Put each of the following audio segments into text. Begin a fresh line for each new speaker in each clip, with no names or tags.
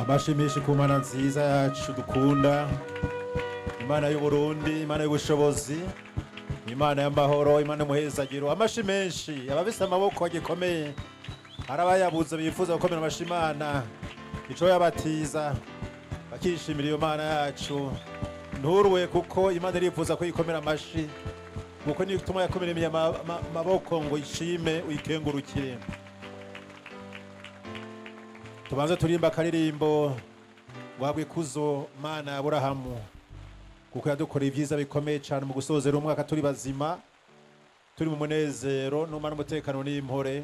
Amashimisha ku Mana nziza yacu dukunda, Imana y'Uburundi, Imana y'ubushobozi, Imana y'amahoro, Imana y'umuhezagiro. Amashi menshi ababise amaboko agikomeye, hari abayabuze bifuza gukomera amashi Imana ico yabatiza bakishimira iyo Mana yacu. Nturuwe kuko Imana irifuza ko yikomera amashi, kuko niyo ituma yakomereye amaboko ngo ishime uyikengurukire. Tubanze turimba akaririmbo ngo ikuzo Mana ya Aburahamu, kuko yadukoreye ibyiza bikomeye cyane mu gusozera umwaka turi bazima, turi mu munezero n'umara umutekano n'impore.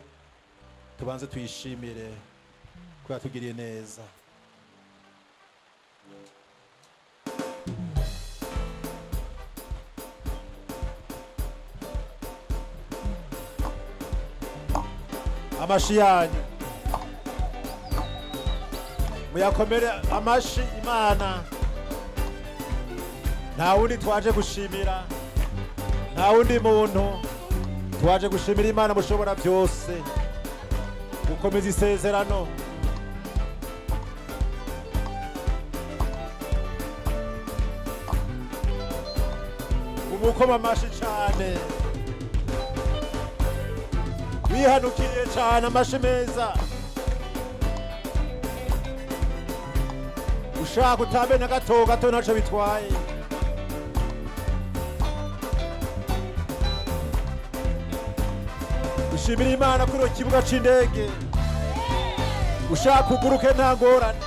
Tubanze tuyishimire ko yatugiriye neza. Amashi yanyu muyakomere amashi Imana. Nta wundi twaje gushimira, nta wundi muntu twaje gushimira, Imana mushobora byose gukomeza isezerano. Umukoma amashi cane wihanukiriye cane, amashi meza. Ushaka utambe na gato gato, ntaco bitwaye. Ushimira Imana kuri icyo kibuga c'indege, ushaka uguruke nta ngorane.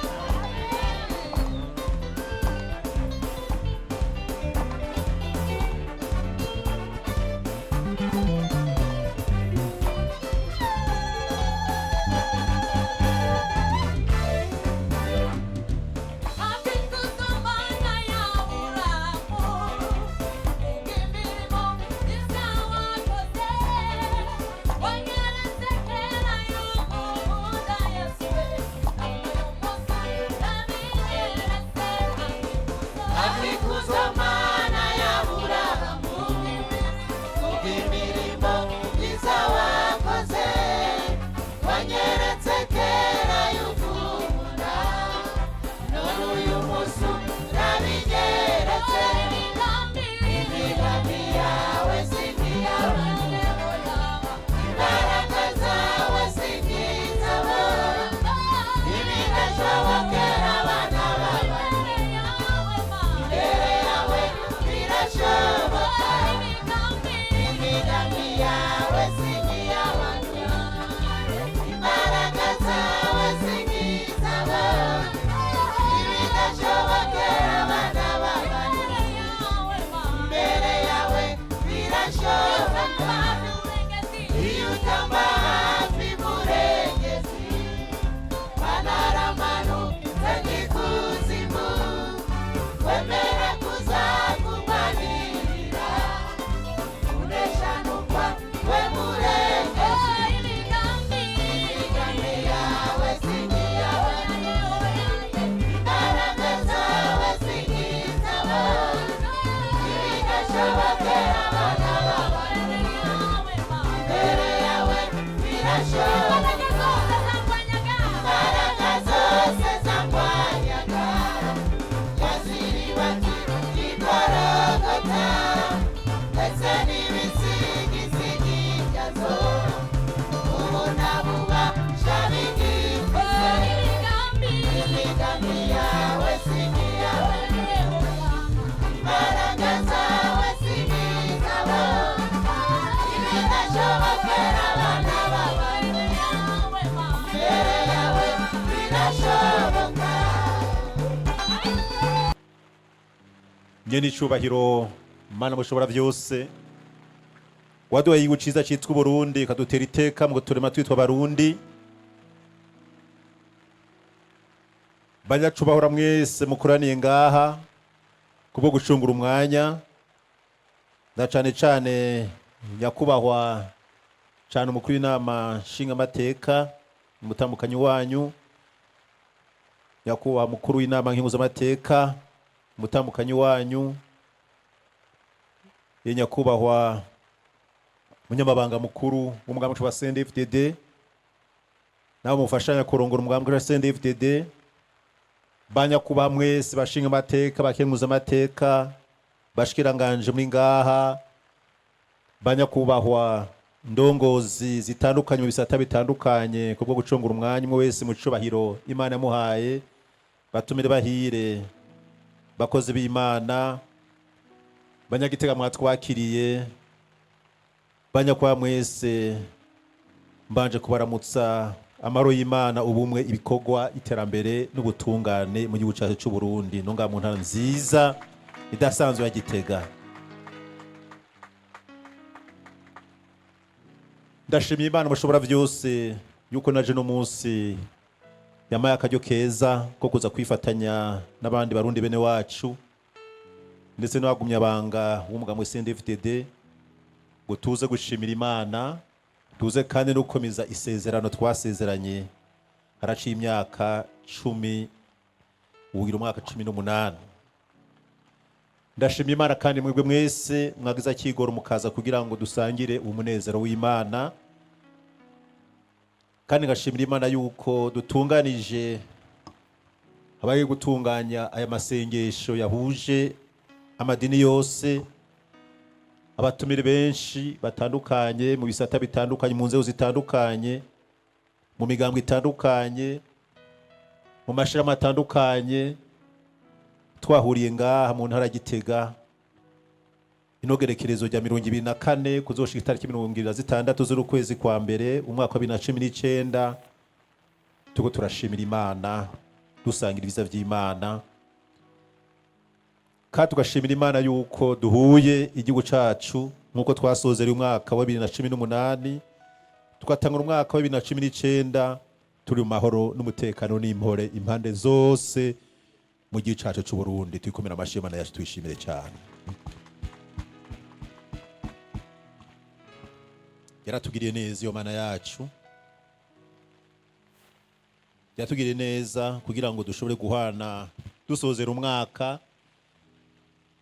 Nyene icubahiro, Mana mushobora byose, waduhaye igihugu ciza citwa Uburundi, ukadutera iteka mu kuturema twitwa Abarundi. Banyacubahora mwese mukoraniye ngaha kubwo gucungura umwanya, na cane cane nyakubahwa cane umukuru w'inama nshingamateka, umutambukanyi wanyu, nyakubahwa mukuru w'inama nkenguzamateka, umutambukanyi wanyu, ye nyakubahwa munyamabanga mukuru w'umugambi wa CNDD-FDD, nabo mufashanya kurongora umugambi wa CNDD-FDD. Banyakubaha mwese bashinga amateka, bakenguza amateka, bashikiranganje muri ngaha, banyakubahwa ndongozi zitandukanye mu bisata bitandukanye, kubwo gucungura umwanya umwe wese mu cubahiro Imana yamuhaye, batumire bahire, bakozi b'Imana, banyagitega mwatwakiriye, banyakubahwa mwese, mbanje kubaramutsa amahoro y'Imana, ubumwe, ibikorwa, iterambere n'ubutungane mu gihugu cyacu cy'u Burundi, no ngaha mu ntara nziza idasanzwe ya Gitega. Ndashimiye Imana mushobora byose yuko naje no munsi yamaye akaryo keza ko kuza kwifatanya n'abandi Barundi bene wacu, ndetse n'abagumya banga w'umugambwe CNDD-FDD, ngo tuze gushimira Imana, tuze kandi no gukomeza isezerano twasezeranye haraciye imyaka 10, ubugira umwaka 18. Ndashimye Imana kandi mwebwe mwese mwagize akigoro mukaza kugira ngo dusangire umunezero w'Imana, kandi ngashimira Imana yuko dutunganije abaye gutunganya aya masengesho yahuje amadini yose, abatumire benshi batandukanye mu bisata bitandukanye, mu nzego zitandukanye, mu migambwe itandukanye, mu mashirahamwe atandukanye, twahuriye ngaha mu ntara ya Gitega inogerekerezo rya 24 kuzoshika itariki 26 z'ukwezi kwa mbere umwaka wa 2019, tuko turashimira Imana, dusangira ibiza by'Imana, kandi tugashimira Imana yuko duhuye igihugu cacu nk'uko twasozereye umwaka wa 2018, tugatangura umwaka wa 2019 turi mu mahoro n'umutekano n'impore impande zose mu gihugu cacu c'u Burundi. Twikomera amashyi Imana yacu, tuyishimire cyane. Yaratugiriye neza iyo Mana yacu, yatugiriye neza kugira ngo dushobore guhana dusozera umwaka,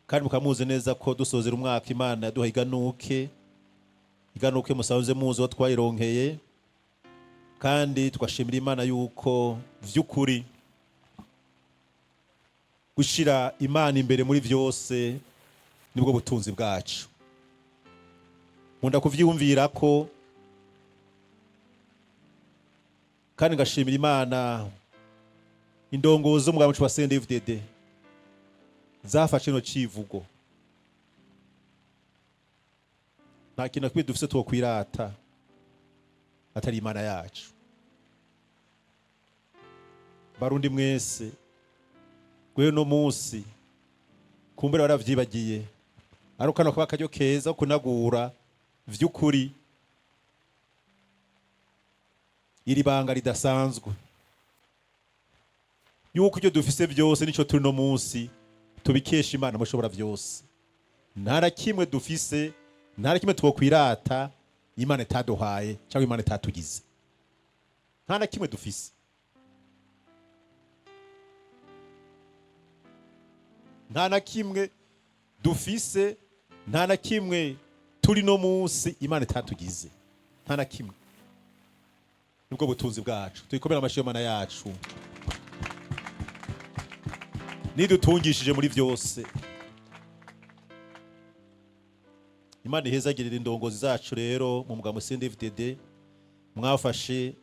kandi mukamuzi neza ko dusozera umwaka Imana yaduha iganuke, iganuke musanze muzi aho twayironkeye, kandi tugashimira Imana yuko vy'ukuri gushira Imana imbere muri vyose nibwo butunzi bwacu. Nkunda kuvyiyumvira ko, kandi ngashimira Imana indongozi z'umugambwe wa CNDD-FDD zafashe ino civugo. Nta kintu na kimwe dufise twokwirata atari Imana yacu. Barundi mwese, gwewe no munsi kumbura baravyibagiye, ariko kano kaba akaryo keza kunagura vy'ukuri iri banga ridasanzwe yuko ibyo dufise byose nico turi no munsi tubikesha Imana mushobora byose. Nta na kimwe dufise, nta na kimwe twokwirata Imana itaduhaye cyangwa Imana itatugize. Nta na kimwe dufise, nta na kimwe dufise, nta na kimwe turi no munsi Imana itatugize, nta na kimwe. Nibwo butunzi bwacu, tuyikomere amashyi Imana yacu nidutungishije muri byose. Imana ihezagirira indongozi zacu rero mu mugambwe CNDD-FDD mwafashe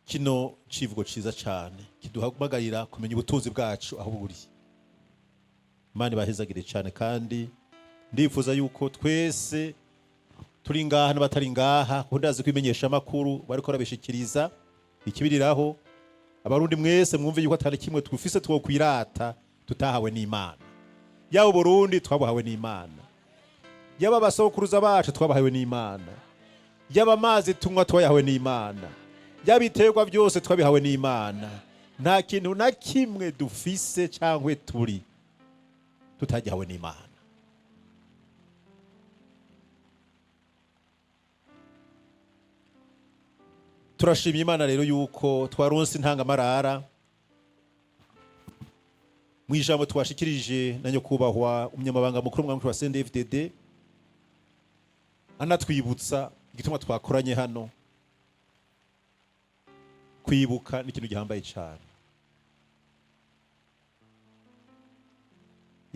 kino civugo ciza cyane kiduhamagarira kumenya ubutunzi bwacu aho buri. Imana ibahezagire cyane, kandi ndifuza yuko twese turi ngaha n'abatari ngaha, kuko ndazi kwimenyesha amakuru bariko barabishikiriza ikibiriraho, Abarundi mwese mwumve yuko atari kimwe twufise twokwirata tutahawe n'Imana. Yaba Burundi twabuhawe n'Imana, yaba abasokuruza bacu twabahawe n'Imana, yaba amazi tunywa twayahawe n'Imana, yaba ibiterwa byose twabihawe n'Imana. Nta kintu na kimwe dufise cyangwa turi tutagihawe n'Imana. Turashimye Imana rero yuko twaronse intangamarara mu ijambo twashikirije na nyakubahwa umunyamabanga mukuru w'umugambwe wa CNDD-FDD, anatwibutsa igituma twakoranye hano. Kwibuka ni ikintu gihambaye cyane.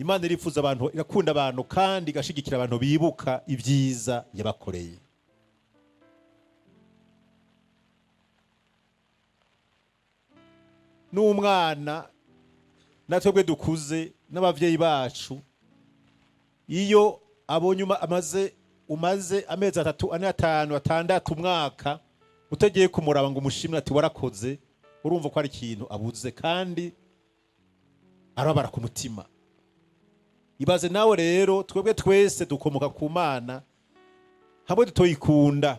Imana irifuza abantu, irakunda abantu kandi igashigikira abantu bibuka ibyiza yabakoreye. N'umwana, natwebwe dukuze n'abavyeyi bacu, iyo abonye umaze amezi 3, 4, 5, 6, umwaka utagiye kumuraba ngo umushimire ati warakoze, urumva ko ari ikintu abuze kandi arabara ku mutima. Ibaze nawe rero, twebwe twese dukomoka ku Mana, hamwe dutoyikunda,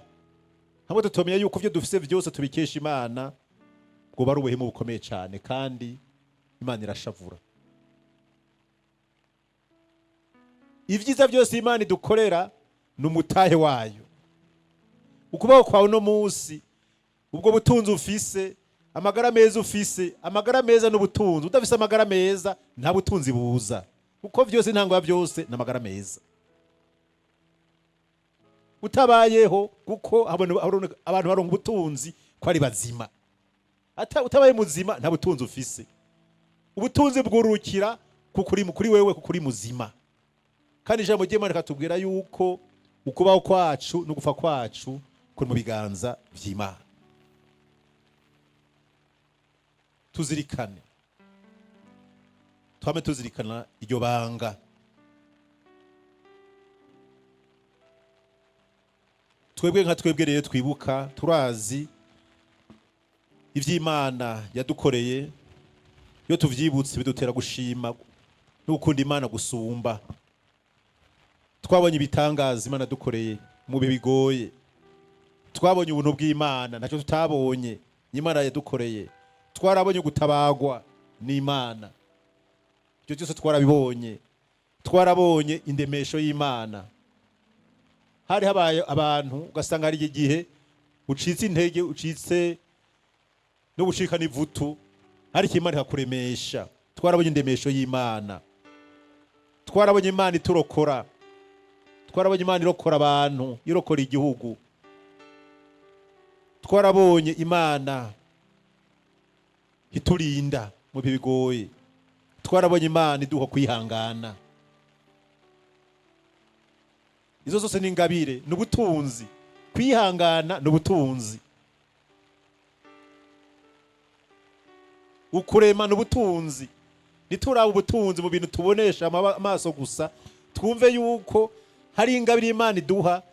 hamwe dutomenya yuko ivyo dufise vyose tubikesha Imana, bwoba ari ubuhemu bukomeye cyane, kandi Imana irashavura. Ibyiza byose Imana idukorera ni umutahe wayo. Ukubaho kwawe uno munsi, ubwo butunzi ufise, amagara meza ufise, amagara meza n'ubutunzi. Udafise amagara meza nta butunzi buza, kuko vyose, intango ya byose ni amagara meza. Utabayeho, kuko abantu baronka ubutunzi ko ari bazima. Utabaye muzima nta butunzi ufise. Ubutunzi bwurukira kuri wewe kuko uri muzima. Kandi ijambo ry'Imana rikatubwira yuko ukubaho kwacu no gupfa kwacu kuri mu biganza vy'Imana. Tuzirikane, twame tuzirikana iryo banga. Twebwe nka twebwe rero twibuka, turazi ivy'Imana yadukoreye. Iyo tuvyibutse bidutera gushima no gukunda Imana gusumba. Twabonye ibitangaza Imana yadukoreye mu bihe bigoye, twabonye ubuntu bw'Imana, ntacyo tutabonye Imana yadukoreye. Twarabonye gutabagwa n'Imana, ibyo byose twarabibonye. Twarabonye indemesho y'Imana. Hari habaye abantu ugasanga hari igihe ucitse intege, ucitse no gucika n'ivutu, ariko Imana ikakuremesha. Twarabonye indemesho y'Imana, twarabonye Imana iturokora, twarabonye Imana irokora abantu, irokora igihugu. Twarabonye Imana iturinda mu bihe bigoye, twarabonye Imana iduha kwihangana. Izo zose ni ingabire, ni ubutunzi. Kwihangana ni ubutunzi, ukurema ni ubutunzi. Ntituraba ubutunzi mu bintu tubonesha amaso gusa, twumve yuko hari ingabire Imana iduha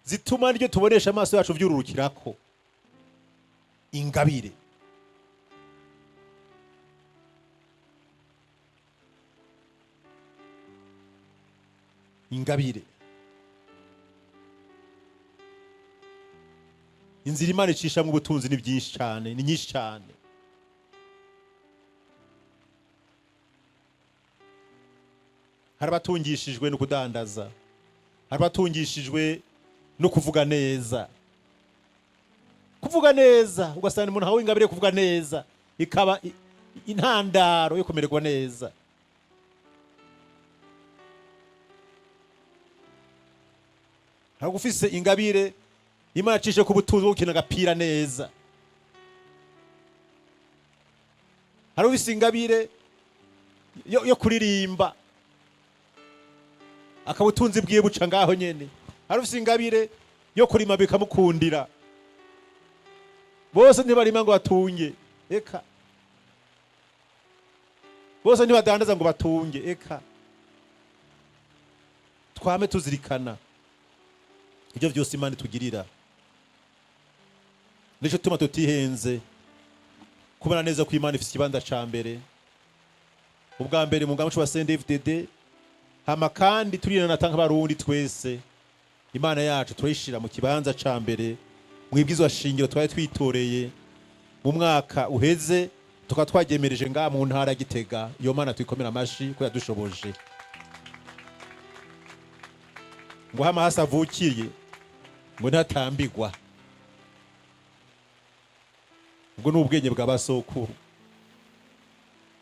zituma n'ibyo tubonesha amaso yacu vyururukirako. Ingabire. Ingabire. Inzira Imana icishamwo ubutunzi ni byinshi cyane, ni nyinshi cyane. Hari abatungishijwe no kudandaza, hari abatungishijwe no kuvuga neza. Kuvuga neza, ugasanga umuntu ahawe ingabire yo kuvuga neza, ikaba intandaro yo kumererwa neza. Hari ufise ingabire Imana acishe ku butunzi bwo gukina agapira neza. Hari ufise ingabire yo kuririmba, akaba ubutunzi bwiwe buca ngaho nyene. Hari ufise ingabire yo kurima bikamukundira. Bose ntibarima ngo batunge, eka. Bose ntibadandaza ngo batunge, eka. Twame tuzirikana ibyo byose Imana itugirira. Nico tuma tutihenze kubona neza ko Imana ifise ikibanza ca mbere, ubwa mbere mu mugambi wa CNDD-FDD. Hama kandi turinanata nk'abarundi twese, Imana yacu turayishira mu kibanza ca mbere mu ibwizwa shingiro twari twitoreye mu mwaka uheze, tukaba twagemereje ngaha mu ntara ya Gitega. Iyo Mana tuyikomera amashi ko yadushoboje. Ngo hama hasi avukiye ngo ntatambigwa, ubwo ni ubwenge bwa basokuru.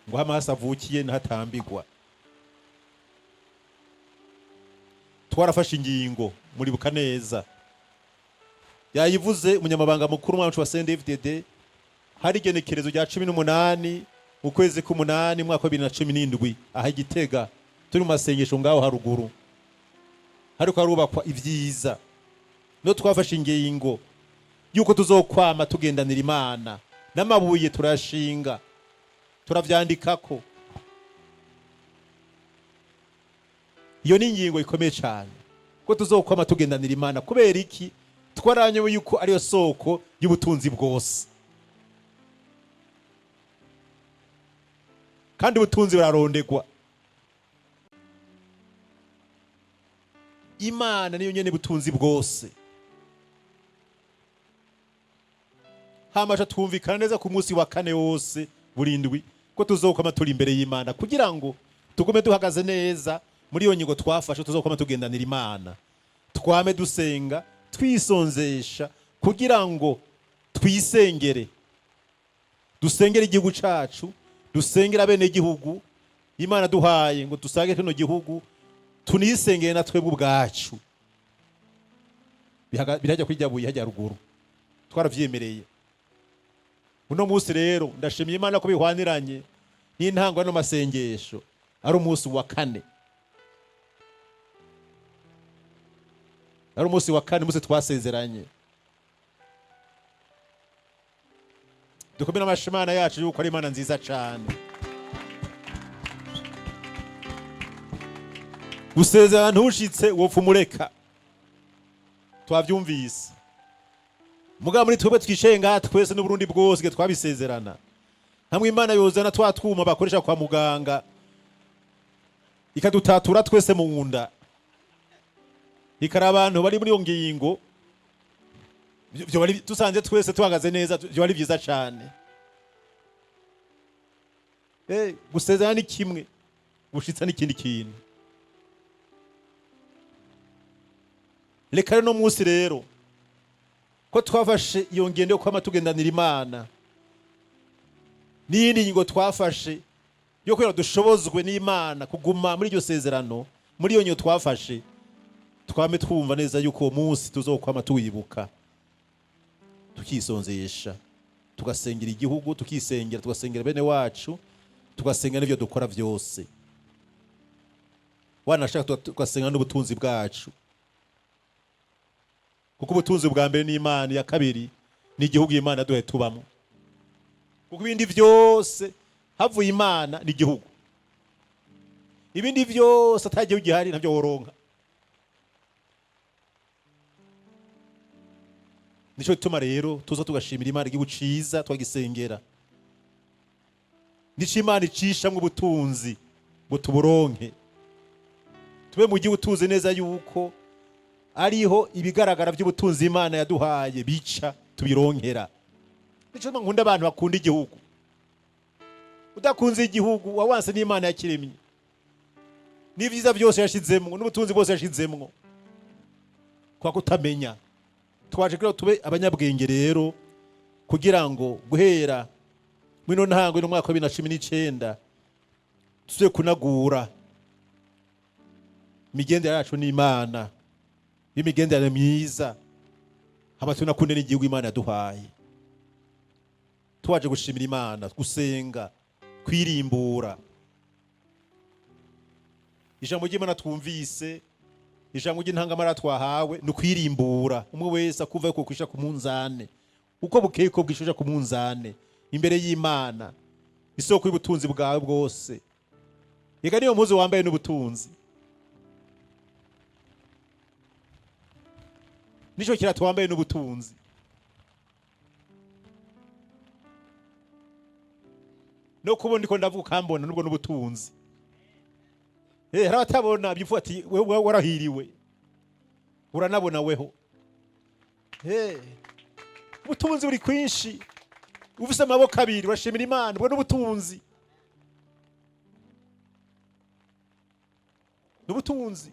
Ngo hama hasi avukiye ntatambigwa. Twarafashe ingingo, muribuka neza, yayivuze umunyamabanga mukuru wacu wa CNDD-FDD, hari igenekerezo rya 18 mu kwezi k'umunani mwaka wa 2017 aha Gitega. Turi mu masengesho ngaho haruguru, hariko harubakwa ibyiza, no twafashe ingingo yuko tuzokwama tugendanira Imana, n'amabuye turayashinga, turavyandikako. Iyo ni ingingo ikomeye cyane ko tuzokwama tugendanira Imana. Kubera iki? Twaranyoye yuko ariyo soko y'ubutunzi bwose, kandi ubutunzi burarondegwa. Imana niyo nyene butunzi bwose. Hamaca twumvikana neza ku munsi wa kane wose burindwi ko tuzokwama turi imbere y'Imana, kugira ngo tugume duhagaze neza muri iyo ngingo twafashe. Tuzokwama tugendanira Imana, twame dusenga, twisonzesha, kugira ngo twisengere, dusengere igihugu cacu, dusengere abene igihugu Imana duhaye ngo dusange kino gihugu, tunisengere na twebwe ubwacu. Birajya kwijya buye hajya ruguru, twaravyemereye. Uno munsi rero ndashimiye Imana ko bihwaniranye n'intango y'ano masengesho, ari umunsi wa kane, ari umunsi wa kane, umunsi twasezeranye. Dukomere amashi Imana yacu yuko ari Imana nziza cane. Gusezerana ntushitse wopfa umureka, twavyumvise. Mugabo muri twebwe twicaye ngaha twese n'Uburundi bwose igihe twabisezerana, hamwe Imana yozana twa twuma bakoresha kwa muganga ikadutatura twese mu nda, ikara abantu bari muri iyo ngingo, dusanze twese tuhagaze neza, vyoba ari vyiza cane. Gusezerana ni kimwe, gushitsa n'ikindi kintu. Reka rero no munsi rero ko twafashe iyo ngendo yo kwama tugendanira Imana, n'iyindi ngingo twafashe yo kugira dushobozwe n'Imana kuguma muri iryo sezerano, muri iyo ngingo twafashe, twame twumva neza yuko uwo munsi tuzokwama tuwibuka, tukisonzesha, tugasengera igihugu, tukisengera, tugasengera bene wacu, tugasenga n'ivyo dukora vyose, wanashaka tugasenga n'ubutunzi bwacu, kuko ubutunzi bwa mbere ni Imana, iya kabiri ni igihugu Imana yaduhaye tubamo. Kuko ibindi vyose havuye Imana ni igihugu, ibindi vyose ata gihugu gihari ntavyo woronka. Nico gituma rero tuza tugashimira Imana igihugu ciza, twagisengera. Nico Imana icishamwo ubutunzi ngo tuburonke, tube mu gihugu tuzi neza yuko ariho ibigaragara by'ubutunzi Imana yaduhaye bica tubironkera. Nico gituma nkunda abantu bakunda igihugu. Udakunze igihugu wawanse n'Imana yakiremye, n'ivyiza byose yashizemwo, n'ubutunzi bwose yashizemwo, kwa kutamenya. Twaje kugira tube abanyabwenge rero, kugira ngo guhera mwino ntango no mwaka wa 2019 tuze kunagura imigendere yacu n'Imana, y'imigenderanire myiza, hama tunakunde n'igihugu Imana yaduhaye. Twaje gushimira Imana, gusenga, kwirimbura. Ijambo ry'Imana twumvise, ijambo ry'intangamara twahawe, ni ukwirimbura. Umwe wese akumva yuko kwisha ku munzane, uko bukeye ko bwishuja ku munzane imbere y'Imana, isoko y'ubutunzi bwawe bwose. Ega niyo mpuzu wambaye n'ubutunzi, nico kirato wambaye n'ubutunzi. No kubona ndiko ndavuga ukambona, nubwo n'ubutunzi. Hari abatabona bivuga ati wewe warahiriwe, uranabona weho. Ubutunzi buri kwinshi, ufise amaboko abiri urashimira Imana, ubwo n'ubutunzi, n'ubutunzi.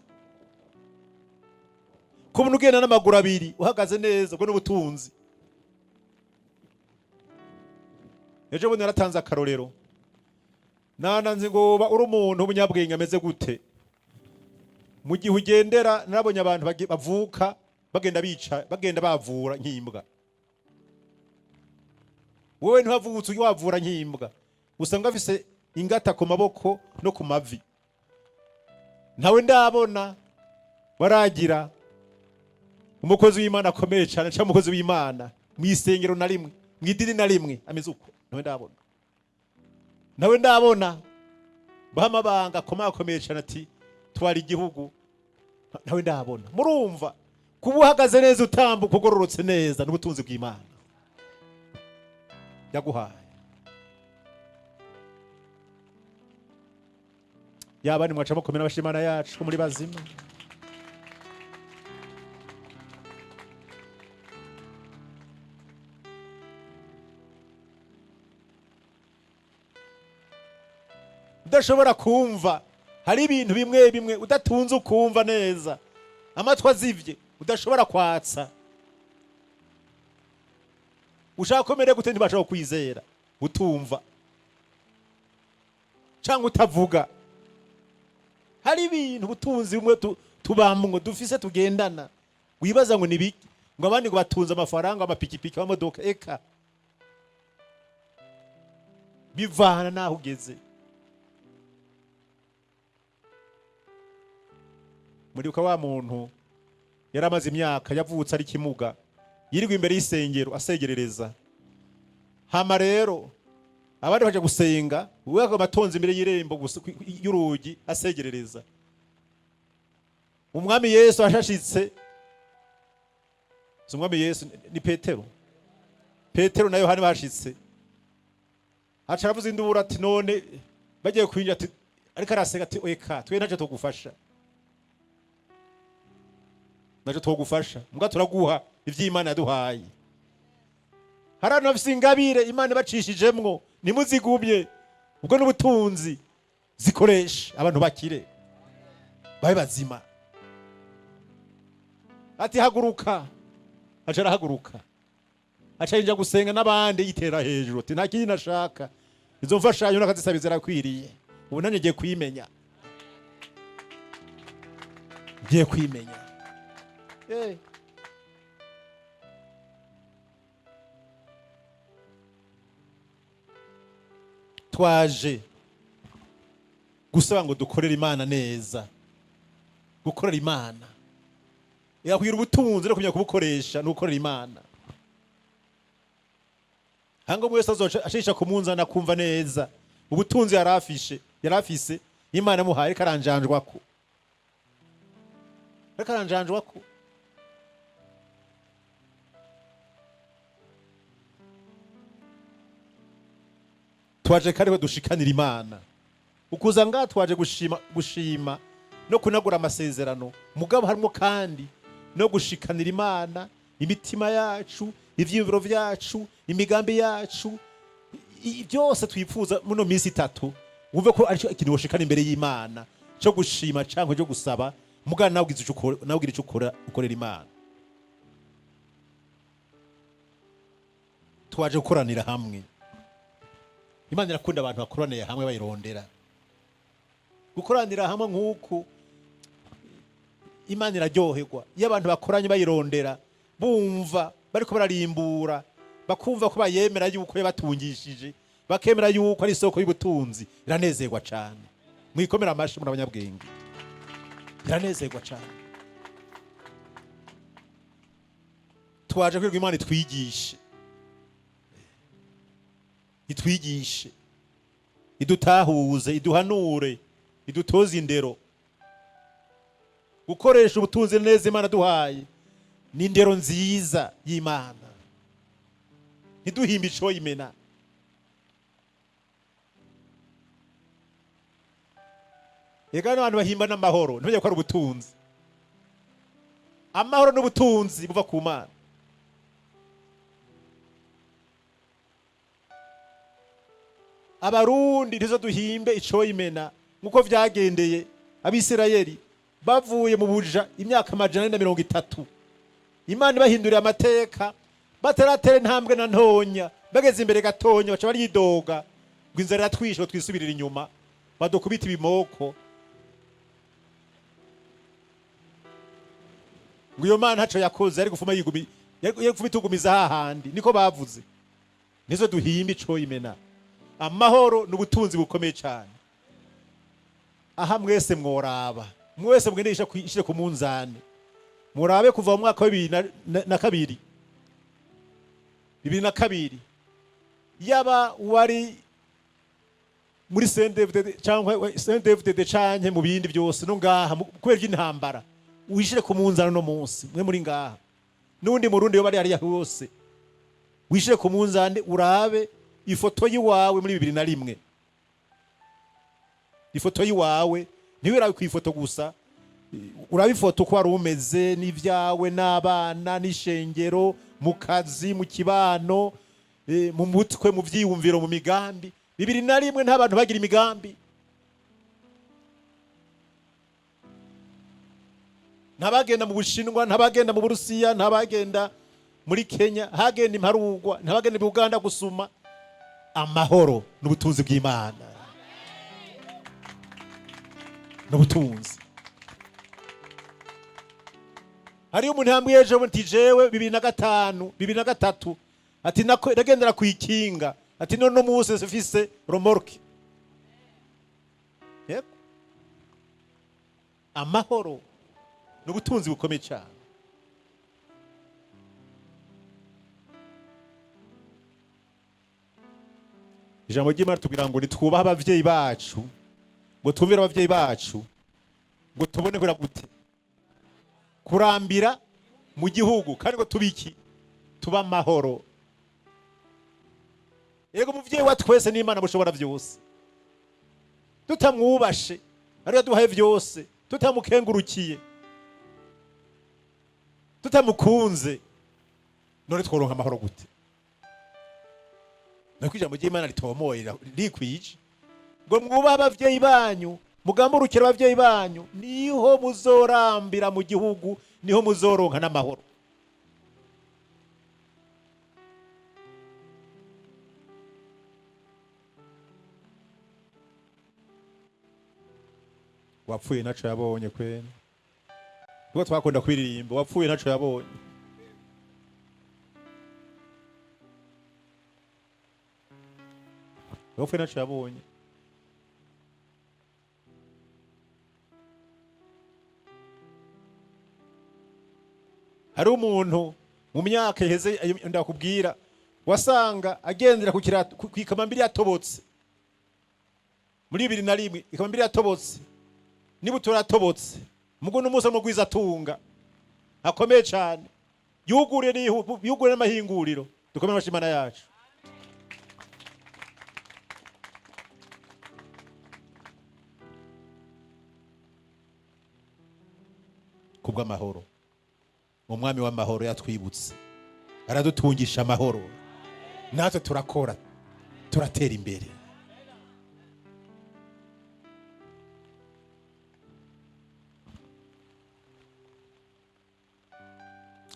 Kubona ugenda n'amaguru abiri uhagaze neza, ubwo n'ubutunzi. Ejo bundi naratanze akarorero, nananze ngo woba uri umuntu w'umunyabwenge ameze gute mu gihe ugendera. Narabonye abantu bavuka bagenda bica, bagenda bavura nk'imbwa. Wowe ntiwavutse wavura nk'imbwa, usanga afise ingata ku maboko no ku mavi. Ntawe ndabona waragira umukozi w'Imana akomeye cyane, cyangwa umukozi w'Imana mu isengero na rimwe, mu idini na rimwe, ameze uko. Ntawe ndabona, ntawe ndabona baha amabanga akomeye cyane, ati twara igihugu. Ntawe ndabona. Murumva, kuba uhagaze neza, utambuka ugororotse neza, n'ubutunzi bw'Imana yaguhaye. Yaba ni mwaca mukomera abashima Imana yacu ko muri bazima. Udashobora kumva, hari ibintu bimwe bimwe udatunze ukumva neza, amatwi azivye, udashobora kwatsa. Ushaka komere gute, ntibashobora kwizera utumva cyangwa utavuga. Hari ibintu, ubutunzi bumwe tubamwo, dufise, tugendana, wibaza ngo nibiki, ngo abandi ngo batunze amafaranga, amapikipiki, amamodoka, eka bivana naho ugeze. Muribuka wa muntu yari amaze imyaka, yavutse ari kimuga, yirirwa imbere y'isengero asegerereza. Hama rero abandi baje gusenga, we akaba atonze imbere y'irembo gusa y'urugi asegerereza. Umwami Yesu ashashitse, si Umwami Yesu, ni Petero, Petero na Yohani bashitse, aca aravuza induru ati none bagiye kwinjira, ati ariko arasenga, ati eka twe ntacyo tugufasha, ntacyo tugufasha, mbwa turaguha ivy'Imana yaduhaye. Hari abantu bafise ingabire Imana ibacishijemwo, ntimuzigumye, ubwo n'ubutunzi, zikoresha abantu bakire babe bazima. Ati haguruka, aca arahaguruka, aca yinjira gusenga n'abandi, yitera hejuru ati nta kindi nashaka, izo mfashanyo nakazisaba zirakwiriye, ubu nanjye ngiye kwimenya, ngiye kwimenya. Twaje gusaba ngo dukorere Imana neza. Gukorera Imana yakugira ubutunzi no kumenya kubukoresha no gukorera Imana. Hango mwese azoca ashisha kumunzana kumva neza ubutunzi yarafishe, yarafise Imana muhaye, ariko aranjanjwako, ariko aranjanjwako. Twaje kariho dushikanira Imana. Ukuza ngaha twaje gushima, gushima no kunagura amasezerano, mugabo harimo kandi no gushikanira Imana imitima yacu, ivyiyumviro vyacu, imigambi yacu, byose twifuza muno minsi itatu. Wumve ko aricyo ikintu woshikana imbere y'Imana cyo gushima cyangwa cyo gusaba, mugabo nawe ugize ico ukora, nawe ugira ico ukora, ukorera Imana. Twaje gukoranira hamwe. Imana irakunda abantu bakoraniye hamwe bayirondera. Gukoranira hamwe nk'uku, Imana iraryoherwa iyo abantu bakoranye bayirondera, bumva bariko bararimbura, bakumva ko bayemera yuko yabatungishije, bakemera yuko ari isoko y'ubutunzi. Iranezerwa cyane. Mwikomera amashi muri abanyabwenge. Iranezerwa cyane. Twaje kwirwa Imana itwigishe, itwigishe, idutahuze, iduhanure, idutoze indero. Gukoresha ubutunzi neza Imana duhaye ni indero nziza y'Imana. Ntiduhimbe ico imena. Ega n'abantu bahimba n'amahoro, ntibajye ko ari ubutunzi. Amahoro n'ubutunzi buva ku Mana. Abarundi ntizo duhimbe ico imena nkuko vyagendeye Abisirayeli bavuye mu buja imyaka 430, Imana ibahinduriye amateka bataratera intambwe na ntonya, bageze imbere gatonya baca baryidoga ngo inzara iratwishe, ngo twisubirire inyuma badukubita ibimoko, ngo iyo Mana ntaco yakoze, yari gufuma yigumi, yari gufuma itugumiza hahandi, niko bavuze. Nizo duhimba ico imena. Amahoro n'ubutunzi bukomeye cyane. Aha mwese mworaba Mwese mugende yishire ku munzani, murabe kuva mu mwaka wa 2002, 2002, yaba wari muri CNDD-FDD cyangwa CNDD-FDD canke mu bindi byose no ngaha kubera iby'intambara, wishire ku munzani no munsi mwe muri ngaha n'undi murundi yo bari hariya hose, wishire ku munzani urabe ifoto yiwawe muri 2001. Ifoto yiwawe, ntiwirabe ku ifoto gusa, urabe ifoto uko wari umeze n'ibyawe n'abana n'ishengero, mu kazi, mu kibano, mu mutwe, mu byiyumviro, mu migambi. 2001 nta bantu bagira imigambi, ntabagenda mu Bushinwa, ntabagenda mu Burusiya, ntabagenda muri Kenya, hagenda imparugwa, ntabagenda mu Uganda gusuma. Amahoro n'ubutunzi bw'Imana n'ubutunzi. Hariyo umuntu yambwiye ejo bundi, jewe 2005, 2003, ati nagendera ku ikinga, ati none uno munsi mfise remorque. Yego, amahoro n'ubutunzi bukomeye cyane. Ijambo ry'Imana tubwira ngo nitwubahe abavyeyi bacu, ngo twumvire abavyeyi bacu, ngo tubone kura gute kurambira mu gihugu, kandi ngo tubiki tuba amahoro. Yego, umuvyeyi wa twese n'Imana mushobora byose, tutamwubashe ariyo duhaye byose, tutamukengurukiye, tutamukunze, none tworonka amahoro gute? Nuko ijambo ry'Imana ritomoye rikwije ngo mwubahe abavyeyi banyu, mugamburukire abavyeyi banyu, niho muzorambira mu gihugu, niho muzoronka n'amahoro. Wapfuye ntaco yabonye kwene, kuko twakunda kwiririmba wapfuye ntaco yabonye. Wapfuye ntaco yabonye. Hari umuntu mu myaka iheze ndakubwira, wasanga agendera ku kirato ku ikamambiri yatobotse muri 2001, ikamambiri yatobotse niba uturatobotse, mugo n'umunsi mugwiza atunga akomeye cyane, yuguriye yuguriye n'amahinguriro. Dukomere amashimana yacu. Kubw'amahoro, umwami w'amahoro yatwibutse, aradutungisha amahoro, natwe turakora turatera imbere.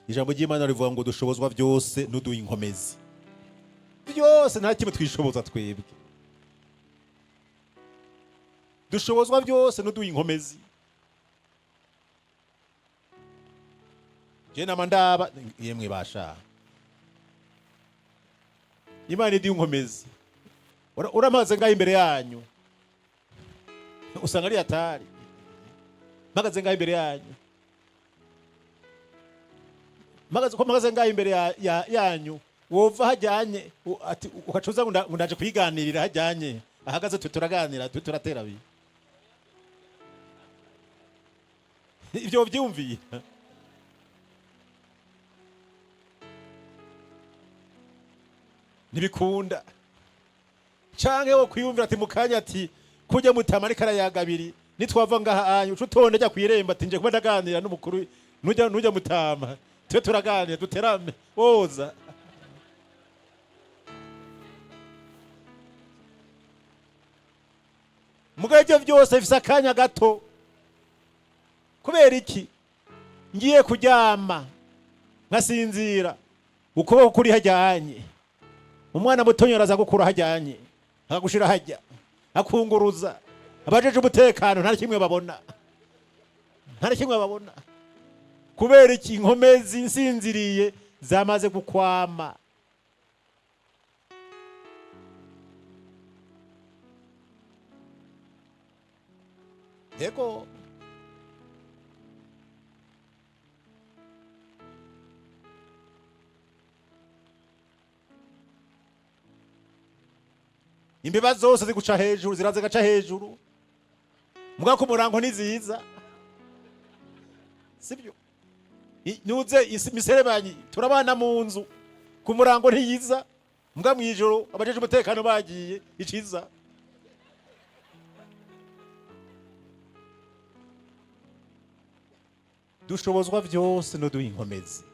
Ijambo ry'Imana rivuga ngo dushobozwa byose n'uduha inkomezi. Byose, nta kimwe twishoboza twebwe, dushobozwa byose n'uduha inkomezi. Je nama ndaba yemwe basha, Imana iduha inkomezi. Uramaze ngaho imbere yanyu usanga ari atari mpagaze ngaho imbere yanyu, mpagaze ko mpagaze ngaho imbere yanyu, wova hajyanye ati ukacuza ngo ndaje kwiganirira hajyanye ahagaze, twe turaganira, twe turatera bi ibyo byumviye. Ntibikunda. Canke wo kwiyumvira ati mukanya ati kujya mutama ariko arayagabiri, nitwava ngaha anyu uca utonde ajya kwiremba ati nje kuba ndaganira n'umukuru, nujya mutama twe turaganira duterame woza. Mugabo ibyo byose bifise akanya gato. Kubera iki? Ngiye kuryama nkasinzira, ukuboko kuri hajyanye, umwana mutonya araza gukura hajyanye, akagushira hajya, akunguruza. Abajeje umutekano nta kimwe babona, nta kimwe babona. Kubera iki? Inkomezi nsinziriye zamaze gukwama. Yego, Imbeba zose ziguca hejuru, ziraza gaca hejuru, mbwa ku murango ntiziza, sibyo? Nuze imiserebanyi turabana mu nzu, ku murango ntiyiza, mbwa mwijoro abajeje umutekano bagiye iciza. Dushobozwa byose no duha inkomezi.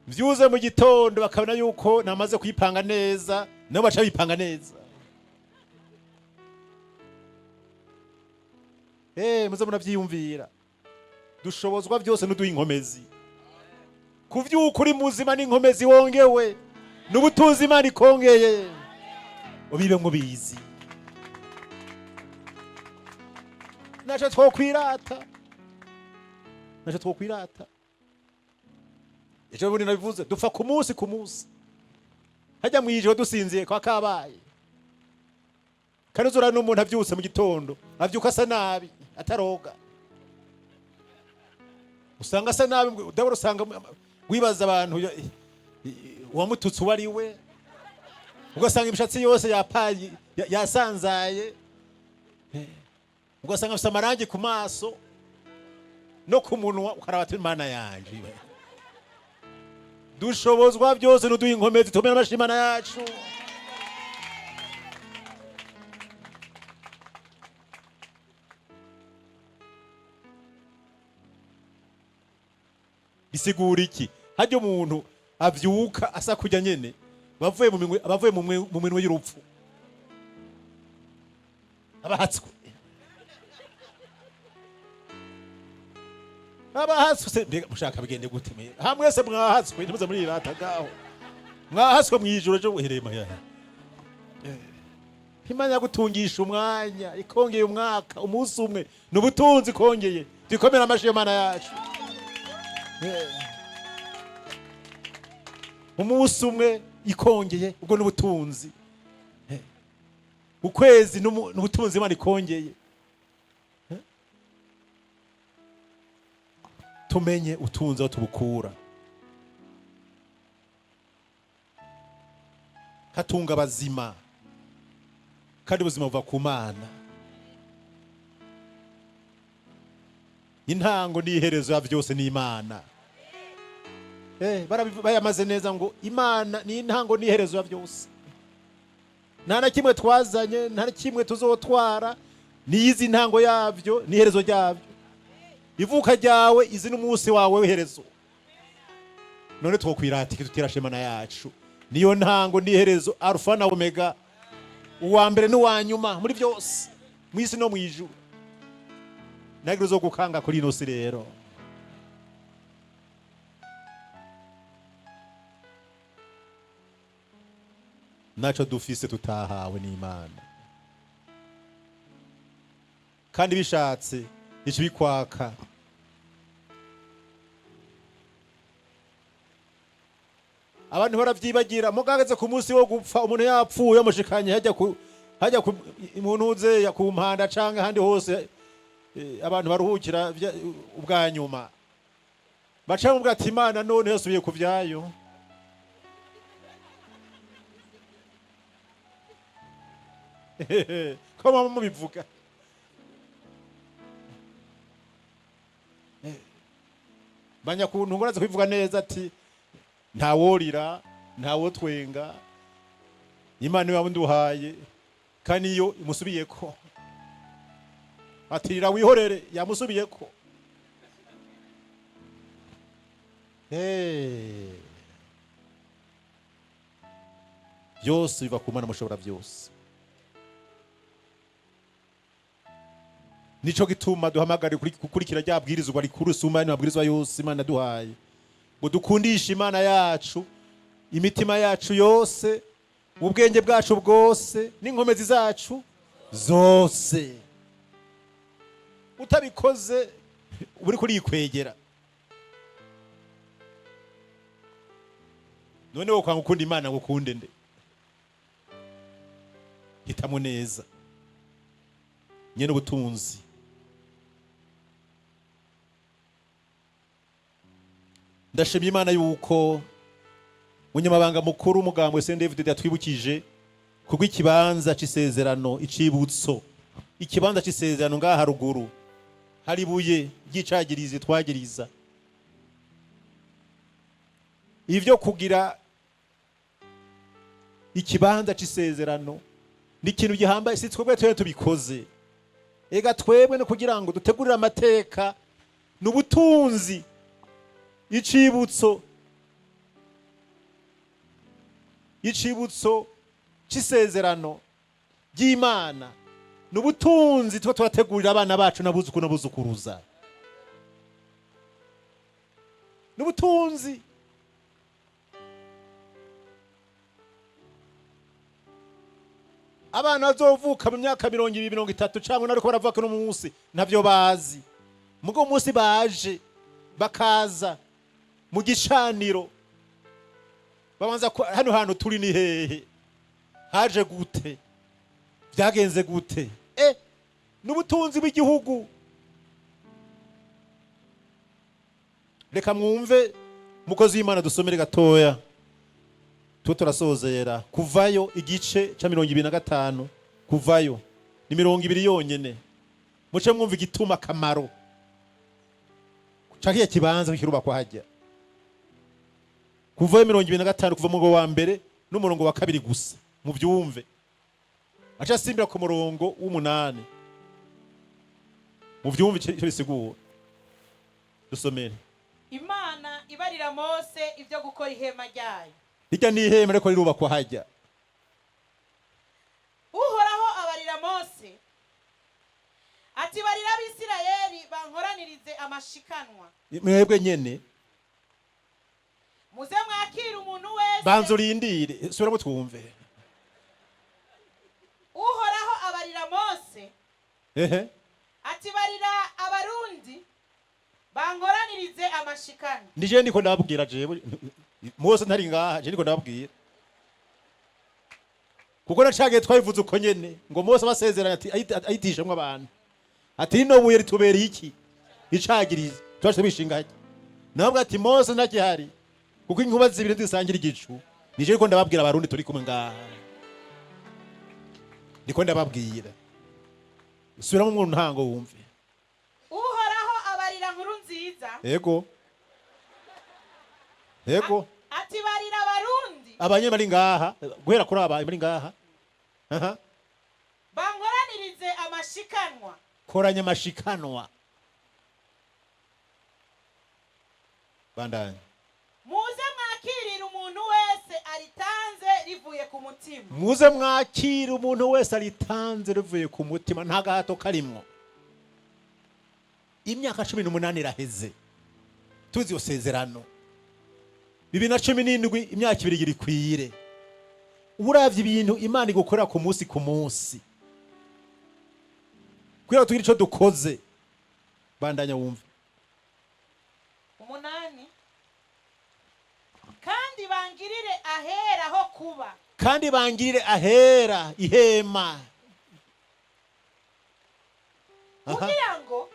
Mvyuze mu gitondo bakabona yuko namaze kwipanga neza, nabo baca bipanga neza. Muze muravyiyumvira. Dushobozwa byose n'uduha inkomezi. Kuvyuka uri muzima n'inkomezi wongewe, n'ubutunzi Imana ikongeye, ubibe mubizi. Naco twokwirata, naco twokwirata. Ejo bundi nabivuze, dupfa ku munsi ku munsi, hajya mwijoro dusinziye kwa kabaye. Kandi uzura n'umuntu avyutse mu gitondo avyuka asa nabi, ataroga, usanga asa nabi. Udabura usanga wibaza abantu uwamututse uwo ari we, ugasanga imishatsi yose yapaye, yasanzaye, ugasanga afise amarangi ku maso no ku munwa, ukaraba ati Imana yanje. Dushobozwa byose n'uduha inkomezi. Tumena amashyi Imana yacu. Bisigura iki? Hajya umuntu avyuka asa kujya nyene, bavuye mu minwe, abavuye mu minwe y'urupfu, abahatswe, abahatswe se. Mbega mushaka bigende gute mwe? Ha mwese mwahatswe, ntimuze murirata ngaho, mwahatswe mwijoro ejo buhereye mahera. Imana yagutungisha umwanya, ikongeye umwaka, umunsi umwe ni ubutunzi ikongeye. Dukomere amashyi y'Imana yacu. Umunsi umwe ikongeye, ubwo n'ubutunzi. Ukwezi n'ubutunzi Imana ikongeye. Tumenye utunze aho tubukura. Hatunga abazima, kandi ubuzima buva ku Mana. Intango n'iherezo ya byose ni Imana. Bayamaze neza ngo Imana ni intango n'iherezo ya byose. Nta na kimwe twazanye, nta na kimwe tuzotwara, niyizi intango yabyo n'iherezo ryabyo. Ivuka ryawe izi n'umunsi wawe w'iherezo. None twokwirata tutirashemana yacu? Niyo ntango n'iherezo, Alfa na Omega, uwa mbere n'uwa nyuma muri byose, mu isi no mu ijuru. Ntagire uzo gukanga kuri ino si rero. Naco dufise tutahawe n'Imana, kandi bishatse ico bikwaka. Abantu baravyibagira, mugageze ku munsi wo gupfa, umuntu yapfuye amushikanye hajya ku umuntu uze ku mpanda canke ahandi hose, abantu baruhukira ubwa nyuma, baca bamubwira ati Imana none yasubiye ku vyayo. Ko mama mubivuga, banyakuntu ngoraze kubivuga neza ati ntaworira, ntawotwenga, Imana iba nduhaye, kandi iyo imusubiyeko atirira wihorere, yamusubiyeko. Byose biva ku Mana mushobora byose. Nico gituma duhamagara gukurikira rya bwirizwa rikuru suma n'amabwirizwa yose Imana duhaye, ngo dukundishe Imana yacu imitima yacu yose, ubwenge bwacu bwose, n'inkomezi zacu zose. Utabikoze uri kurikwegera. None wo kwanga ukunda Imana ngo ukunde nde? Hitamo neza nyene ubutunzi. Ndashimye Imana yuko munyamabanga mukuru umugambwe CNDD-FDD yatwibukije Kubw'ikibanza c'isezerano, icibutso, ikibanza c'isezerano. Ngaha haruguru hari ibuye ry'icagirizi twagiriza ivyo kugira ikibanza c'isezerano. Ni ikintu gihambaye, si twebwe twebwe tubikoze, ega twebwe no kugira ngo dutegurire amateka n'ubutunzi. Icibutso c'isezerano ry'Imana n'ubutunzi tuba turategurira abana bacu n'abuzukuru n'abuzukuruza, n'ubutunzi. Abana bazovuka mu myaka 20, 30 cyangwa nariko baravuka no munsi ntavyo bazi, mugo munsi baje bakaza mu gicaniro babanza hano hantu turi ni hehe, haje gute, byagenze gute? N'ubutunzi bw'igihugu. Reka mwumve mukozi w'Imana, dusomere gatoya tuba turasozera. Kuvayo igice ca 25. Kuvayo ni 20 yonyene, muce mwumva igituma akamaro ca kiya kibanza kirubakwa hajya. Kuvayo 25, kuva mu murongo wa mbere n'umurongo wa kabiri gusa, muvyumve. Aca asimbira ku murongo w'umunani, muvyumve ico bisigura. Dusomere.
Imana ibarira Mose ibyo gukora ihema ryayo.
Hirya ni ihema ariko rirubakwa hajya.
Uhoraho abarira Mose ati: "Barira Abisirayeli bankoranirize amashikanwa."
Mwebwe nyene.
"Muze mwakire umuntu wese."
Banza urindire, subiramo twumve.
Uhoraho abarira Mose ati: "Barira Abarundi bankoranirize amashikanwa."
Nije ndiko ndababwira jewe Mose ntari ngaha, je ndiko ndababwira kuko nacagiye twabivuze uko nyene ngo Mose abasezeranye ati ahitishamwo abantu ati: "Rino buye ritubereye iki icagiriza." Twaje bishinga hajya, nabwo ati: "Mose ntakihari kuko inkuba zibiri zisangira igicu." Nije ndiko ndababwira Abarundi turi kumwe ngaha, ndiko ndababwira. Subiramo mu ntango wumve.
Uhoraho abarira Nkuru Nziza
Ego.
ati: "Barira Abarundi."
Abanye bari ngaha, guhera kuri aba bari ngaha, aha.
"Bankoranirize amashikanwa."
Koranya amashikanwa, bandanya.
"Muze mwakirire umuntu wese aritanze rivuye ku mutima."
Muze mwakire umuntu wese aritanze rivuye ku mutima, nta gahato karimwo. Imyaka 18 iraheze tuzi iyo sezerano, 2017, imyaka 2 irikwire. Uravye ibintu Imana igukora ku munsi ku munsi kugira ngo tugire ico dukoze. Bandanya wumve.
Umunani: "Kandi bangirire ahera ho kuba."
Kandi bangirire ahera, ihema. Aha.
Kugira ngo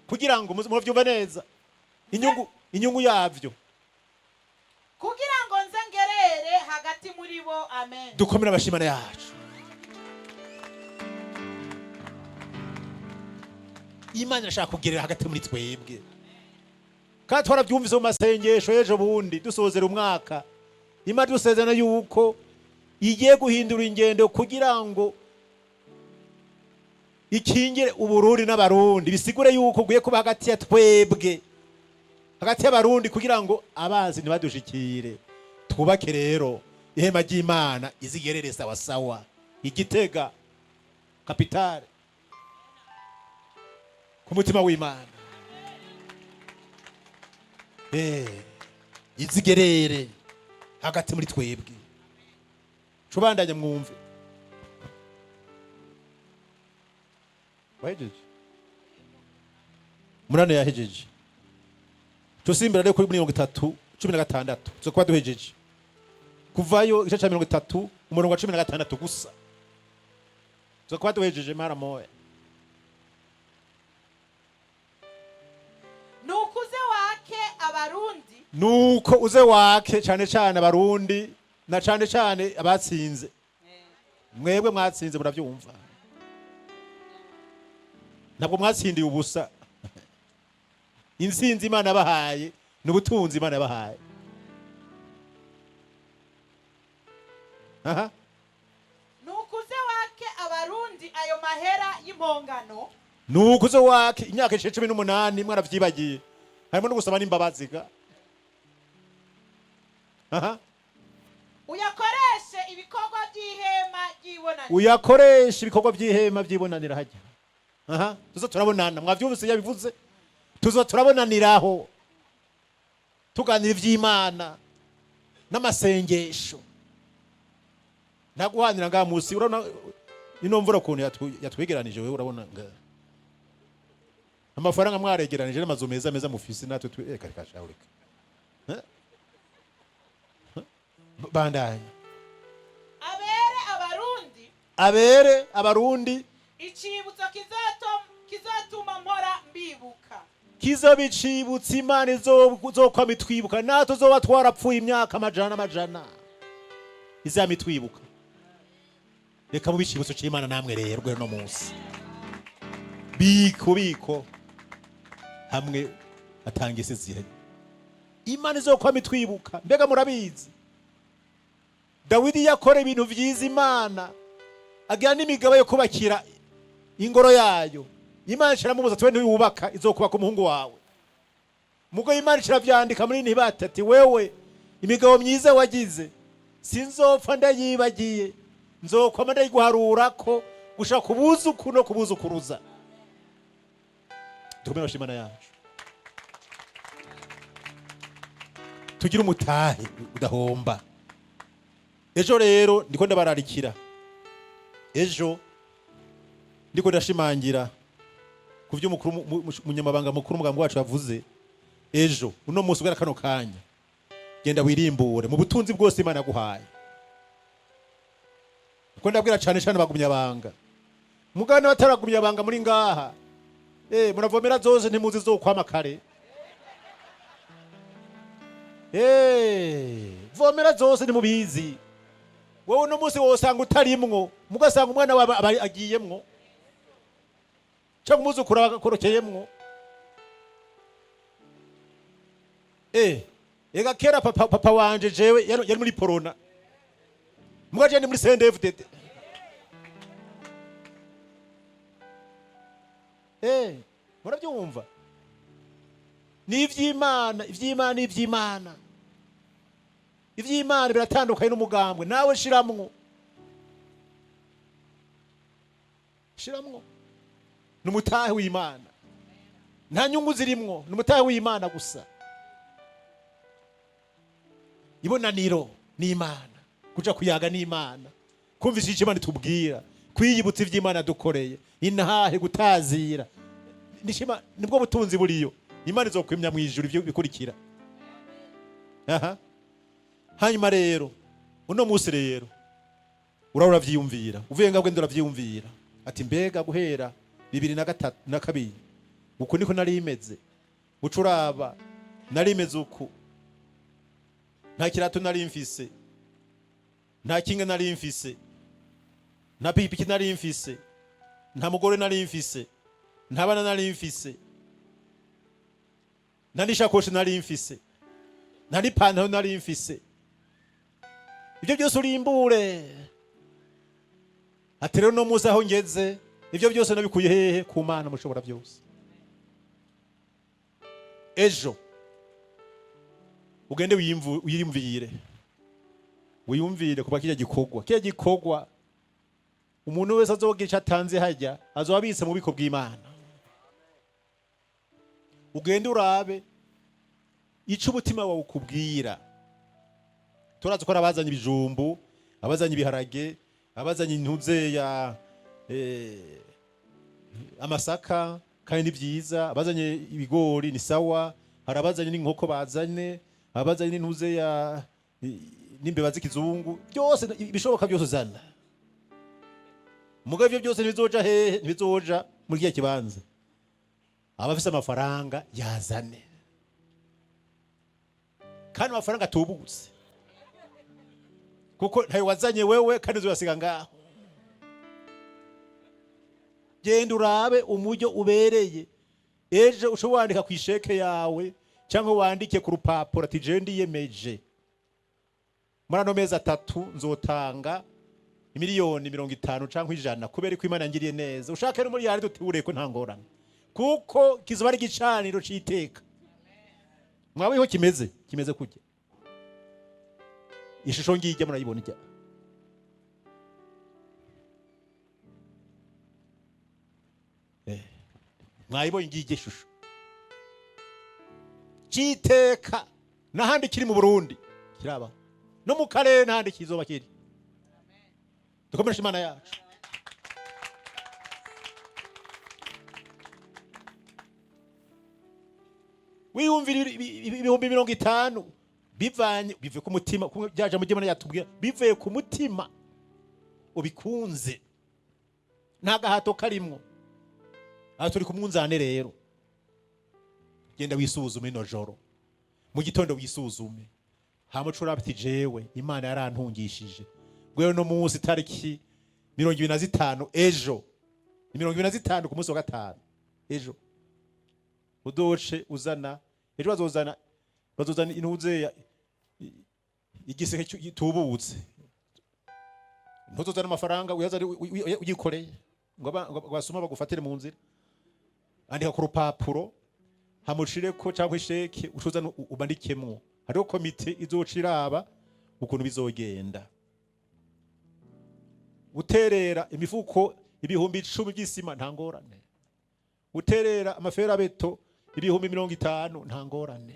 Kugira ngo muravyumva neza inyungu yavyo.
"Kugira ngo nze ngerere hagati muri bo." Amen.
Dukomere amashimana yacu. Imana irashaka kugerera hagati muri twebwe, kandi twarabyumvise mu masengesho y'ejo bundi dusozera umwaka. Imana dusezerana yuko igiye guhindura ingendo kugira ngo ikingire Uburundi n'Abarundi, bisigure yuko ugiye kuba hagati ya twebwe, hagati y'Abarundi, kugira ngo abazi ntibadushikire. Twubake rero ihema ry'Imana izigerere sawasawa Igitega capitale, ku mutima w'Imana. Izigerere hagati muri twebwe. Cubandanye mwumve. Wahejeje? Munane yahejeje. Tusimbira rero kuri 30 16, tuzokuba duhejeje. Kuvayo igice ca 30, umurongo wa 16 gusa, tuzokuba duhejeje mara moya.
"Nuko uze wake Abarundi."
Nuko uze wake cane cane Abarundi na cane cane abatsinze. Mwebwe mwatsinze, murabyumva, ntabwo mwatsindiye ubusa. Intsinzi Imana yabahaye ni ubutunzi Imana yabahaye. Aha.
Nukuze wake Abarundi ayo mahera y'impongano.
Nuko uzo wake imyaka 18 mwaravyibagiye, harimo no gusaba n'imbabazi ga. Aha.
Uyakoreshe ibikorwa by'ihema ry'ibonaniro.
Uyakoresha ibikorwa by'ihema by'ibonanira hajya. Aha, tuzo turabonana, mwavyumvise yabivuze, tuzo turabonaniraho tuganira ivy'Imana n'amasengesho, ntaguhanira ngaha musi. Urabona ino mvura ukuntu yatwegeranije. Wewe urabona nga amafaranga mwaregeranije n'amazu meza meza mufise, natwe reka shaurika. Bandanya.
Abere Abarundi
Abere Abarundi
icibutso kizotuma mpora mbibuka.
Kizobicibutsa Imana izokwama itwibuka, natwe uzoba twarapfuye imyaka amajana amajana, izama itwibuka. Reka mu bicibutso c'Imana namwe rero guhera uno munsi, biko biko hamwe atanga isi zihe Imana izokwama itwibuka. Mbega murabizi, Dawidi yakora ibintu vyiza Imana, agira n'imigabo yo kubakira ingoro yayo. Imana ishiramubuza, tuwe ntiwubaka, izokubaka umuhungu wawe. Mugo Imana ishiravyandika muri ntibate ati: "Wewe imigabo myiza wagize sinzopfa ndayibagiye, nzokwama ndayiguharurako gushaka kubuzuku no kubuzukuruza." Tukomere Imana yacu, tugire umutahe udahomba. Ejo rero ndiko ndabararikira, ejo ndiko ndashimangira ku byo umukuru umunyamabanga mukuru umugambi wacu yavuze ejo. Uno munsi ubwira kano kanya, genda wirimbure mu butunzi bwose Imana yaguhaye, kuko ndabwira cyane cyane abagumyabanga mugane bataragumyabanga muri ngaha. Muravomera zose, ntimuzi zokwama kare. Vomera zose, ntimubizi. Wowe uno munsi wosanga utarimwo, mugasanga umwana wawe aba agiyemwo cyangwa umwuzukuru akorokeyemwo. Ega kera papa wanje jewe yari muri Porona, muga je ndi muri CNDD-FDD. Murabyumva, ni ivy'Imana, ivy'Imana, ivy'Imana, ivy'Imana biratandukanye n'umugambwe. Nawe shiramwo, shiramwo, ni umutahe w'Imana, nta nyungu zirimwo, ni umutahe w'Imana gusa. Ibonaniro n'Imana, kuja kuyaga n'Imana, kumvisha icyo Imana itubwira, kwiyibutsa ivy'Imana dukoreye, intahe gutazira nishima, nibwo butunzi buriyo. Imana izokwimya mu ijuru ivyo bikurikira. Aha, hanyuma rero uno munsi rero urahora uravyiyumvira, uvuye ngaho ugenda uravyiyumvira ati: "Mbega guhera 2003 na kabiri uku niko nari imeze?" Uca uraba: nari imeze uku, nta kirato nari mfise, nta kinga nari mfise, nta pikipiki nari mfise, nta mugore nari mfise, nta bana nari mfise, nta n'ishakoshi nari mfise, nta n'ipantaro nari mfise. Ibyo byose urimbure ati: "Rero no munsi aho ngeze, ibyo byose nabikuye hehe? Ku Mana mushobora byose." Ejo ugende wiyumvire, wiyumvire kuba kirya gikorwa umuntu wese azogira icyo atanze hajya, azoba abitse mu bubiko bw'Imana. Ugende urabe icyo umutima wawe ukubwira. Turazi ko ari abazanye ibijumbu, abazanye ibiharage, abazanye intuze ya amasaka, kandi ni byiza. Abazanye ibigori ni sawa. Hari abazanye n'inkoko, bazanye abazanye n'intuze ya n'imbeba z'ikizungu. Byose ibishoboka byose uzana. Mugabo ibyo byose ntibizoja hehe? Ntibizoja muri kiriya kibanza. Abafise amafaranga yazane, kandi amafaranga atubutse, kuko ntayo wazanye wewe, kandi uzoyasiga ngaho. Genda urabe umujyo ubereye. Ejo ushobora wandika ku isheke yawe cyangwa wandike ku rupapuro ati jewe ndiyemeje muri ano mezi 3 nzotanga 50 miliyoni cyangwa 100 kubera ko Imana yangiriye neza. Ushake n'umuriyari dutiwure ko nta ngorane, kuko kizoba ari igicaniro c'iteka. Mwabiho kimeze kujya ishusho ngijya murayibona ijya. Mwayibonye ngijya ishusho c'iteka, n'ahandi kiri mu Burundi kiraba no mu karere, n'ahandi kizoba kiri. Dukomeje Imana yacu. Wiyumvira 50,000 bivanye bivuye ku mutima, kumwe byaje mu Imana yatubwira, bivuye ku mutima ubikunze, nta gahato karimwo. Aha turi ku munzane rero. Genda wisuzume ino joro, mu gitondo wisuzume, hama uce uraba ati jewe Imana yarantungishije gwewe no munsi tariki 25, ejo ni 25 ku munsi wa gatanu. Ejo udoce uzana, ejo bazozana intuze igiseke gitubutse. Ntuzozana amafaranga, uyazane uyikoreye ngo basuma bagufatire mu nzira. Andika ku rupapuro hamushireko cyangwa isheke ucuzana ubandikemwo. Hariho komite izoca iraba ukuntu bizogenda. Uterera imifuko 10,000 by'isima, nta ngorane. Uterera amaferabeto 50,000, nta ngorane.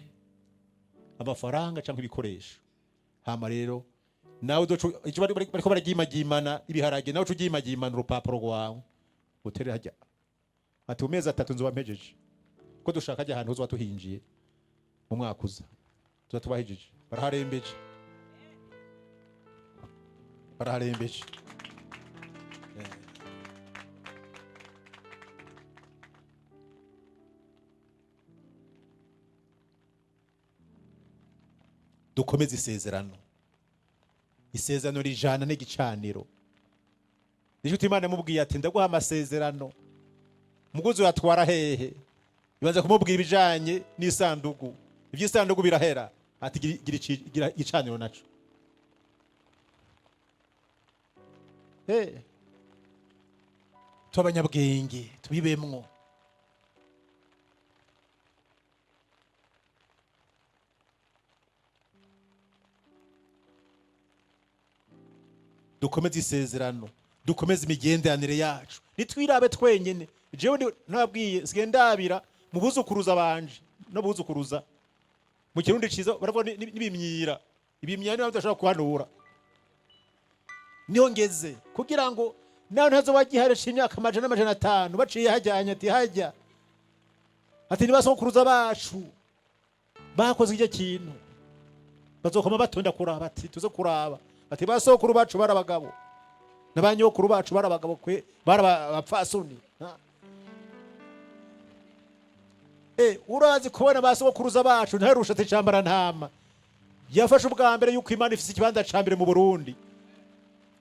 Amafaranga cyangwa ibikoresho. Hama rero nawe uzoca icyo bariko baragimagimana ibiharage, nawe uca ugimagimana urupapuro rwawe uterera hajya ati mu mezi 3 nzoba mpejeje, ko dushaka ajya ahantu tuzoba tuhinjiye mu mwaka uza tuba tubahejeje. Baraharembeje, baraharembeje. Dukomeze isezerano. Isezerano rijana n'igicaniro. Nicyo Imana yamubwiye ati ndaguha amasezerano, umugozi uyatwara hehe? Ibanza kumubwira ibijanye n'isandugu. Iby'isandugu birahera, ati gira igicaniro naco. Tubabanyabwenge tubibemwo. Dukomeze isezerano, dukomeze imigenderanire yacu, nitwirabe twenyene. Jewe nabwiye sigaye ndabira mu buzukuruza banje no buzukuruza. Mu Kirundi ciza baravuga n'ibimyira. Ibimyira niba badashobora kuhanura, niho ngeze kugira ngo nawe ntazoba giharesha imyaka amajana n'amajana atanu baciye hajyanye ati hajya ati nibasokuruza bacu bakoze icyo kintu, bazokoma batonda kuraba ati tuze kuraba ati basokuru bacu bari abagabo n'abanyokuru bacu bari abagabo kwe, bari abapfasoni. Urazi kubona basokuruza bacu ntarusha ati cambara ntama yafashe ubwa mbere yuko Imana ifise ikibanza ca mbere mu Burundi,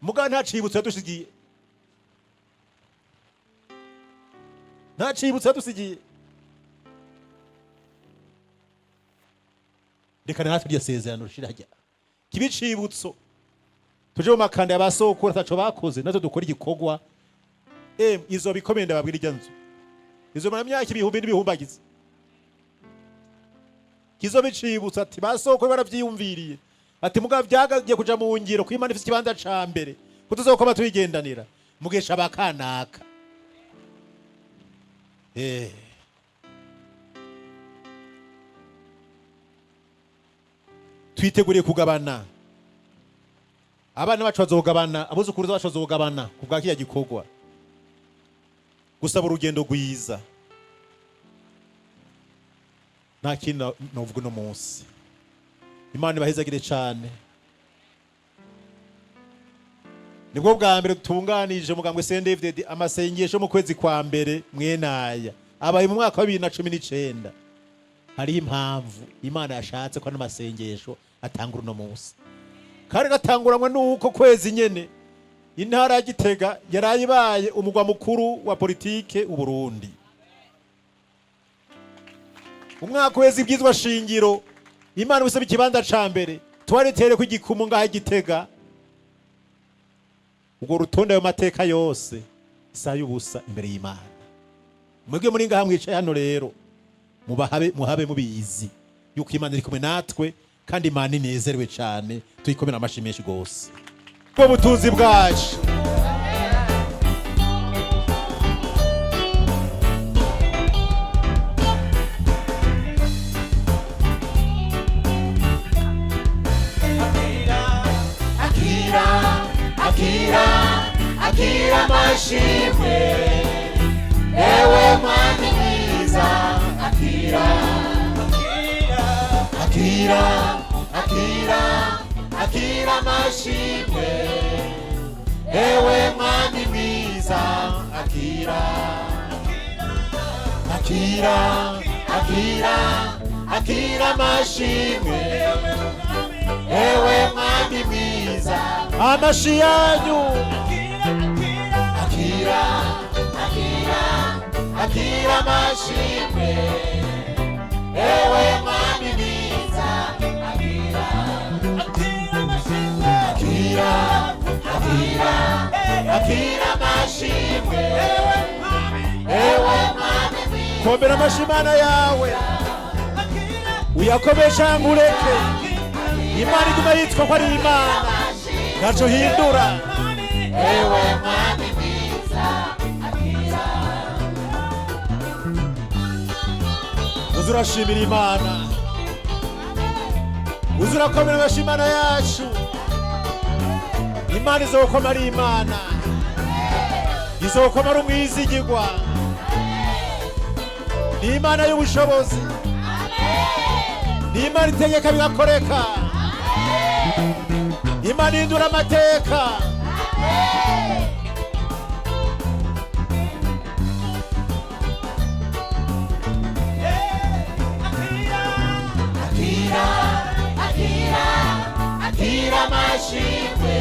muga nta cibutso yadushigiye, nta cibutso yadusigiye. Reka natwe iryo sezerano rishira hajya kibe icibutso, tuje mu makanda ya basokuru ataco bakoze, natwe dukora igikorwa. Izo bikomeye ndababwira, ijya nzu izo mara myaka ibihumbi n'ibihumbagiza kizo bicibutso ati basokuru baravyiyumviriye ati mugabo byagagiye kuja mu ngiro ko Imana ifise ikibanza ca mbere, ko tuzokoma tuyigendanira mugesha bakanaka. Twiteguriye kugabana, abana bacu bazogabana, abuzukuruza bacu bazogabana ku bwa kiriya gikorwa. Gusaba urugendo rwiza, nta kindi novuga uno munsi. Imana ibahezagire cyane. Nibwo bwa mbere dutunganije umugambwe CNDD-FDD amasengesho mu kwezi kwa mbere mwenaya abaye mu mwaka wa 2019. Hariho impamvu Imana yashatse ko ano masengesho atangura uno munsi, kandi gatanguranwa n'uko kwezi nyene. Intara ya Gitega yaraye ibaye umugwa mukuru wa politike Uburundi. Umwaka uheze ibyizwa shingiro Imana ubisaba ikibanza ca mbere, twaritere ko igikumu ngaha Gitega. Ubwo rutonde, ayo mateka yose sayubusa imbere y'Imana. Mwebwe muri ngaha mwicaye hano rero, mubahabe muhabe mubizi yuko Imana iri kumwe natwe, kandi Imana inezerewe cyane. Tuyikomera amashi menshi gose bwo butunzi bwacu.
Akira, akira, akira amashimwe, ewe mwami mwiza. Akira, akira, akira, akira amashimwe, ewe mwami mwiza. Akira, akira, akira, akira amashimwe, ewe mwami mwiza.
Amashi yanyu.
Akira, akira, akira amashimwe, ewe mwami mwiza. Akira, akira, akira, akira amashimwe, ewe mwami mwiza.
Komera amashi Imana yawe, uyakomeye cyangwa ureke, Imana iguma yitwa ko ari Imana, ntaco hindura.
Ewe mwami mwiza, akira.
Uze urashimira Imana, uze urakomera amashi Imana yacu. Imana izokoma ari Imana, izokoma ari umwizigirwa, ni Imana y'ubushobozi, ni Imana itegeka bigakoreka, Imana ihindura amateka.
Akira, akira, akira amashimwe.